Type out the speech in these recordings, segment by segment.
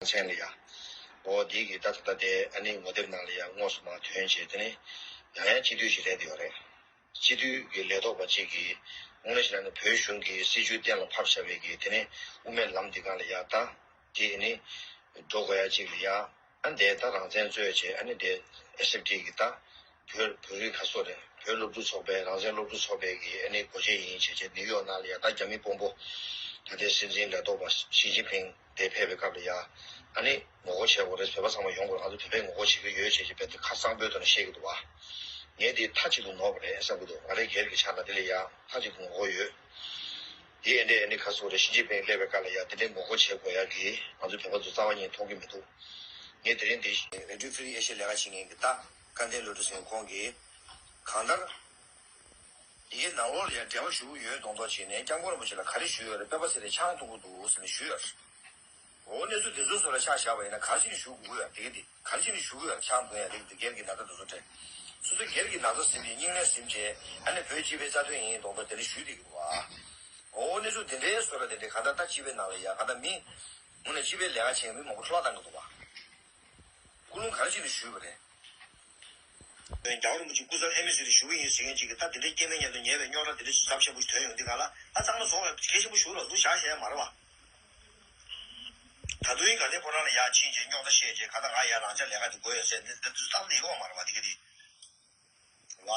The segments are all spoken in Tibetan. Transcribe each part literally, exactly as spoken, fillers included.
མཚན་ལ་ཡ། འོ་འདི་གི་ད་ད་ལྟ་དེ་ཨ་ནི་ངོ་དེབ་ནང་ལ་ཡ་དངོས་སུ་མར་ཐོན་བྱས། དེ་ནི་ཡང་ཡང་སྤྱི་འཐུས་ཤིག་རེད་ཡོད་རེད། སྤྱི་འཐུས་ཀྱི་ལས་ཐོག་པ་གཅིག་གིས་དངོས་གནས་བྱས་ན་ནི་བོད་གཞུང་གི་སྲིད་བྱུས་གཏན་ལ་ཕབ་བཞག་པའི་གི་དེ་ནི་དབུ་མའི་ལམ་འདི་སྒང་ལ་ཡ་ད་དེ་ནི་འགྲོ་དགོས་ཡ་གཅིག་ལ་ཡ། ཨ་འདས་ད་རང་བཙན་རྩོད་བྱས། ཨ་ནི་འདས་ཨེ་སི་ཨེཕ་ཊི་གི་ད་བོད་བོད་རིགས་ཁ་སོ་རེད། བོད་སློབ་ཕྲུག་ཚོགས་པའི་རང་བཙན་སློབ་ཕྲུག་ཚོགས་པའི་གི་ཨ་ནི་འགོ་བྱེད་ཡིན་བྱས་བྱས་ནིའུ་ཡོག་ནང་ལ་ཡ་ད་རྒྱ་མི་དཔོན་པོ་ད་ལྟའི་སྲིད་འཛིན་ལས་ཐོག་པ་ཞི་ཅིན་ཕིང་དེ་ཕེབས་པའི་སྐབས་ལ་ཡ་ཨ་ནི་ངོ་རྒོལ་བྱེད་དགོས་རེད། བོད་པ་ཚང་མ་ཡོང་དགོས་རེད། ང་ཚོ་བོད་པས་ངོ་རྒོལ་བྱེད་ཀྱི་ཡོད་བྱས་བྱས་བོད་དེ་ཁ་གསང་པོའི་ཐོག་ནས་བཤད་ཀྱི་འདུག་བ། ངས་དེ་མཐའ་གཅིག་ཏུ་ནོར་བ་རེད་བསམ་གྱི་འདུག་ང་རའི་སྒེར་གྱི་ཆ་ནས་དེ་ལ་ཡ་མཐའ་གཅིག་ཏུ་ངོ་རྒོལ་ཡོད། དེ་ཨེ་འདྲས་ཨེ་འདྲས་ཁ་སོ་རེད། ཞི་ཅིན་ཕིང་སླེབས་པའི་སྐབས་ལ་ཡ་དེ་འདྲས་ངོ་རྒོལ་བྱེད་དགོས་ཡ་གི་ང་ཚོ་བོད་པ་ཚོ་རྩ་བ་ཉིད་མཐོང་གི་མི་འདུག་ངས་དེ་རིང་འདི་རེ་ཌིའོ་ཧྥི་རི་ཨེ་ཤི་ཡ་ལས་ཀ་བྱེད་མཁན་གྱི་ད་སྐལ་ལྡན་བློ་གྲོས་ཟེར་མཁན་ཁོང་གིས་གང་ལྟར་ཡི་གེ་ནང་ལོགས་ལ་ཡང་འབྲེལ་བ་ཞུ་གི་ཡོད་མདོག་མདོག་བྱས་ནས་སྐྱབས་མགོན་རིན་པོ་ཆེ་ལ་ག་རེ་ཞུས་ཡོད་རེད། སྤེན་པ་ཚེ་རིང་ཆང་འཐུང་གི་འདུག་ཟེར་ནས་ཞུས་ཡོད་རེད། འོ་གནས་ཚུལ་དེ་ཚོའི་བཟོ་ལ་ཆ་བཞག་པ་ཡིན་ན་ག་རེ་བྱས་ནས་ཞུ་དགོས་ཡོད་དེ་ག་དེ་ག་རེ་བྱས་ནས་ཞུ་གི་ཡོད་ཆང་འཐུང་ཡ་དེ་ག་དེ་སྒེར་གྱི་ན་ཚ་དེ་ཚོ་སྤྲད། སོ་སོ་སྒེར་གྱི་ན་ཚ་ཟིན་པའི་སྙིང་ནད་ཟིན་བྱས་ཨ་ནི་བོད་སྤྱི་པའི་རྩ་དོན་ཡིན་མདོག་མདོག་དེ་འདྲ་ཞུས་བསྡད་ཀྱི་འདུག་བ། འོ་གནས་ཚུལ་དེ་འདྲའི་བཟོ་ལ་དེ་འདྲའི་གང་ལྟར་ད་སྤྱི་པའི་ནང་ལ་ཡ་གང་ལྟར་མི་དངོས་གནས་སྤྱི་པའི་ལས་ཀ་བྱེད་མཁན་མི་མང་པོ་འཕྲོ་བརླག་བཏང་གི་འདུག་བ། སྐུ་རླུང་ག་རེ་བྱས་ནས་ཞུས་པ་རེད། རྒྱལ་བ་རིན་པོ་ཆེ་སྐུ་ཚབ་ཨེམ་བེ་སི་རེ་ཞུ་གི་ཡིན་ཟེར་མཁན་ཅིག་གིས་ད་དེ་འདྲའི་སྐྱེ་དམན་མཉམ་དུ་ཉེས་པའི་རྙོག་དྲ་དེ་འདྲ་ཞིག་ཚབས་ཆེན་པོ་ཞིག་ཐོན་ཡོང་དུས་ག་ལ་ཨ་གཙང་མ་བཟོ་བའི་གལ་ཆེན་པོ་ཞུ་ལ་འདུག་བཞག་བཞག་ཡ་མ་རེད་བ། ད་དུང་ཡིན་ག་ལེ་ཁོ་རང་ལ་ཡ་ཕྱིན་རྗེས་རྙོག་དྲ་བཤད་རྗེས་ག་ད་ང་ཡ་རང་ཅག་ལས་ཀ་དེ་དགོས་ཡོད་ཟེར་འདི་འདི་ཚོ་ལྟ་བུ་ཡོད་མ་རེད་བ་དེ་ག་དེ། བ།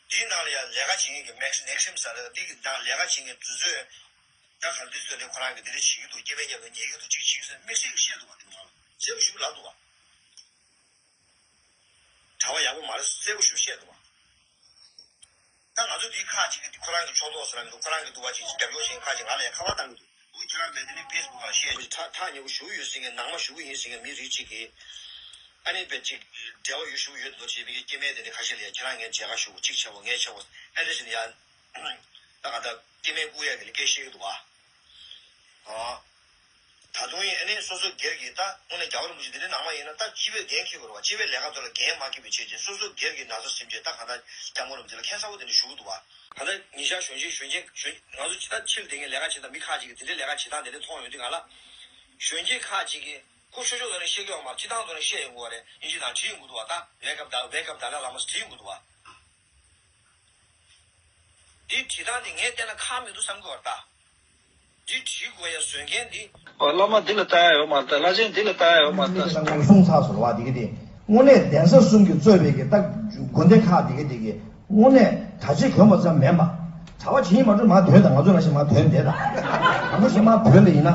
དེའི་ནང་ལ་ཡ་ལས་ཀ་བྱེད་མཁན་གྱི་མེག་ནེག་སིམ་ཟེར་ལ་དེ་གི་ནང་ལས་ཀ་བྱེད་མཁན་དེ་ཚོས་ད་ག་འདི་ཚོས་དེ་ཁོ་རང་གི་འདི་འདྲ་བྱེད་ཀྱི་འདུག་སྐྱེ་དམན་མཉམ་དུ་ཉེས་ཀྱི་འདུག་ཅིག་བྱེད་ཀྱི་ཟེར་དམིགས་བསལ་གྱི་བཤད་འདུག་བ་དེ་ནང་ལ་གསལ་པོ་ཞིག་ལབ་འདུག་བ། གྲྭ་པ་ཡག་པོ་མ་རེད་གསལ་པོ་ཞིག་བཤད་འདུག་བ། ད་ང་ཚོ་འདི་ཁག་ཅིག་གིས་འདི་ཁོ་རང་གི་ཕྱོགས་གཏོགས་ཟེར་ལ་མི་འདུག་ཁོ་རང་གི་འདུག་བ་ཅིག་རྒྱབ་སྐྱོར་བྱེད་མཁན་ཁག་ཅིག་ང་ལ་ཡང་ཁ་པར་བཏང་གི་འདུག་འདུག་ཁྱེད་རང་མེད་དེ་ནི་ཕེ་སི་བུག་ལ་བཤད་ཐག་ཐག་ཉེ་པོ་ཞུ་ཡོད་ཟེར་མཁན་ནང་མ་ཞུ་གི་ཡིན་ཟེར་མཁན་མི་རིགས་གཅིག་གིས་ཨ་ནི་བེད་ཅིག་འབྲེལ་བ་ཡོད་ཞུ་གི་ཡོད་འདུག་ཅེས་མི་གི་སྐྱེ་དམན་དེ་འདྲ་ཁ་ཤས་ལ་ཡང་ཁྱེད་རང་ངའི་མཇལ་ཁ་ཞུ་གཅིག་བྱེད་དགོས་ངས་བྱེད་དགོས་ཨ་འདྲ་ཞིག་ནས་ཡང་ད་ག་ད་སྐྱེ་དམན་བཀུག་ཡ་གི་ལ་སྐད་བཤད་གི་འདུག་བ། ཨ། ད་དུང་ཡིན་ཨ་ནི་སོ་སོ་སྒེར་གྱི་ད་དངོས་གནས་རྒྱལ་བ་རིན་པོ་ཆེ་འདི་འདྲའི་ནང་མ་ཡིན་ན་ད་སྤྱི་པའི་འགན་འཁྱེར་དགོས་རེད་བ། སྤྱི་པའི་ལས་ཀ་ཚོ་ལ་འགན་མ་འཁྱེར་བའི་ཆེད་ཅིག་སོ་སོ་སྒེར་གྱི་ན་ཚ་ཟིན་བྱས་ད་གང་ལྟར་སྐྱབས་མགོན་རིན་པོ་ཆེ་ལ་ཁ་གསལ་པོ་དེ་འདྲ་ཞུ་གི་འདུག་བ། གང་ལྟར་ཉིན་ཞག་གཞོན་སྐྱེས་གཞོན་སྐྱེས་གཞོན་ང་ཚོ་ད་ཕྱིར་དེ་ངས་ལས་ཀ་བྱེད་སྟངས་མི་ཁག་ཅིག་གིས་དེ་འདྲའི་ལས་ཀ་བྱེད་སྟངས་དེ་འདྲ་མཐོང་ཡོང་དུས་གང་ལ་གཞོན་སྐྱེས་ཁག་ཅིག་གིས་ཁོ་ཆོས་ཕྱོགས་ཐོག་ནས་བཤད་ཀྱི་ཡོད་མ་རེད། སྤྱི་བཏང་ཐོག་ནས་བཤད་ཡོང་གི་ཡོད་རེད། དབྱིན་ཇི་ནང་བྲིས་ཡོང་གི་འདུག་བ། ད་Wake up the Wake up Dalai Lama བྲིས་ཡོང་གི་འདུག་བ། འདི་བྲིས་སྟངས་འདི་ངས་བལྟས་ན་ཁག་མི་འདུག་བསམ་གྱི་ཡོད་རེད་ད། འདི་བྲིས་དགོས་ཡ་བཟོས་མཁན་འདི། ཨོ་བླ་མ་འདི་ལ་ལྟ་ཡ་ཡོད་མ་རེད་ད། བླ་ཆེན་འདི་ལ་ལྟ་ཡ་ཡོད་མ་རེད་ད། སང་ངོ་སྲུང་ཚགས་སུ་རེད་བ། འདི་གི་དེ་དངོས་གནས་གདན་ས་གསུམ་གྱིས་གཙོས་པའི་གི་ད་དགོན་སྡེ་ཁག་འདི་གི་དེ་གི་དངོས་གནས་གྲྭ་ཆས་གྱོན་པ་ཙམ་མིན་པ། གྲྭ་པ་བྱེད་ཀྱི་མ་འགྲོ་མ་དོན་དང་ང་ཚོ་ལ་ཞིག་མ་དོན་དེ་དང་། དང་པོ་ཞིག་མ་བོད་ལ་ཡིན་ན་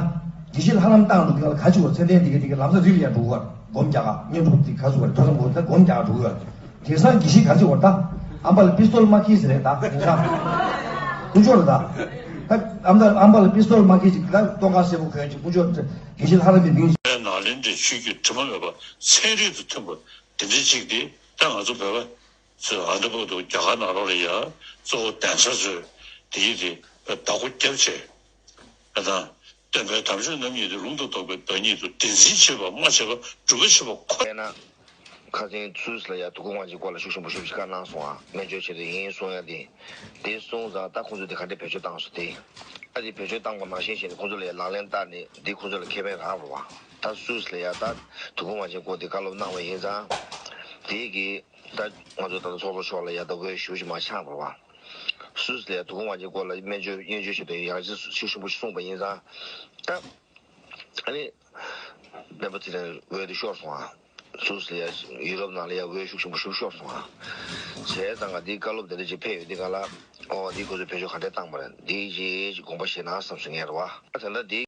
དགེ་བཤེས་ལྷ་ལམ་བཏང་འདུག་གི་ལ་ག་ཅི་བར་ཚད་ལྡན་འདི་གི་དེ་གི་ལམ་སང་རི་ལ་ཡར་འགྲོ་གི་བར་སྒོམ་རྒྱག་ག་བསྙེན་སྒྲུབ་འདི་ག་ཚོད་བར་ཐོས་བསམ་སྒོམ་ད་སྒོམ་རྒྱག་ག་འགྲོ་གི་བར། དེང་སང་དགེ་བཤེས་ག་ཚོད་བར་ད། ཨམ་པ་ལ་པི་སྟོལ་མ་ཁྱེར་ཟེར་རེད་ད། དེང་སང་། དཀོན་མཆོག་རེད་ད། ད་ཨམ་ད་ཨམ་པ་ལ་པི་སྟོལ་མ་ཁྱེར་ཅིག་ད་སྟོད་ཁ་སེར་པོ་གོན་ཅིག་དཀོན་མཆོག་དགེ་བཤེས་ལྷ་རམས་པའི་མིང་། ནཱ་ལེནྡྲའི་ཆོས་བརྒྱུད་དྲི་མ་མེད་པ་ཚན་རིག་དང་མཐུན་པ་འདི་འདྲ་ཅིག་འདི་ད་ང་ཚོ་བོད་པ་ཚོས་ཨ་འདྲ་པོ་འདུག་རྒྱ་གར་ནང་ལོགས་ལ་ཡ་གཙོ་བོ་གདན་ས་ཚོས་དེ་ཡིས་དེ་བདག་པོ་རྒྱབ་བྱས་ཨ་དང་། སྟོན་པའི་དམ་ཆོས་རྣམ་གཉིས་དེ་ལུང་དང་རྟོགས་པའི་བདག་ཉིད་དུ་བདེན་འཛིན་བྱེད་པ་སྨྲ་བྱེད་པ་སྒྲུབ་པ་བྱེད་པ་ཁོ། དཔེར་ན། ཁ་སང་སུད་སི་ལ་ཡ་དུས་འཁོར་དབང་ཆེན་སྐོར་ལ་ཤུགས་ཆེན་པོ་ཞེ་པོ་ཅིག་བཀའ་གནང་སོང་ཨ། སྨན་བཅོས་བྱེད་དུ་ཡིན་གསུང་ཡ་དེ། དེ་སོང་ཙང་ད་ཁོང་ཚོ་དེ་ག་འདྲས་བེད་སྤྱོད་བཏང་སོང་དེ། ཨ་དེ་བེད་སྤྱོད་བཏང་པ་ནང་བཞིན་བྱས་ནས་ཁོང་ཚོ་ལ་ཡ་ལག་ལེན་བསྟར་ནས་དེ་ཁོང་ཚོ་ལ་ཁེ་ཕན་རག་རེད་བ། ད་སུད་སི་ལ་ཡ་ད་དུས་འཁོར་དབང་ཆེན་སྐོར་དེ་བཀའ་སློབ་གནང་བ་ཡིན་ཙང་། དེ་གི་ད་ང་ཚོ་ད་ལྟ་ཚོགས་གཙོ་མཆོག་ལ་ཡ་ད་འོས་ཞུ་ཞིག་མ་ཆགས་པ་རེད་བ། སུད་སི་ལ་ཡ་དུས་འཁོར་དབང་ཆེན་སྐོར་ལ་སྨན་བཅོས་སྨན་བཅོས་བྱེད་དུ་ཡག་ཅིག་ཤུགས་ཆེན་པོ་ཞིག་གསུངས་པ་ཡིན་ཙང་། ད་ཨ་ནི། སྤེན་པ་ཚེ་རིང་འོས་དེ་ཤོར་སོང་ཨ། སུད་སི་ལ་ཡ་ཡུ་རོབ་ནང་ལ་ཡ་འོས་ཤུགས་ཆེན་པོ་ཞིག་ཤོར་སོང་ཨ། བྱས་ཙང་ག་འདི་བཀའ་སློབ་དེ་འདྲ་ཅིག་ཕེབས་ཡོད་འདི་ག་ལ། ཨོ་འདི་ཁོ་ཚོས་བེད་སྤྱོད་ག་འདྲས་བཏང་པ་རེད་འདི་ཅིག་དགོངས་པ་བཞེས་ན་བསམ་སོང་ངས་རེད་བ། ད་ལྟ་འདི།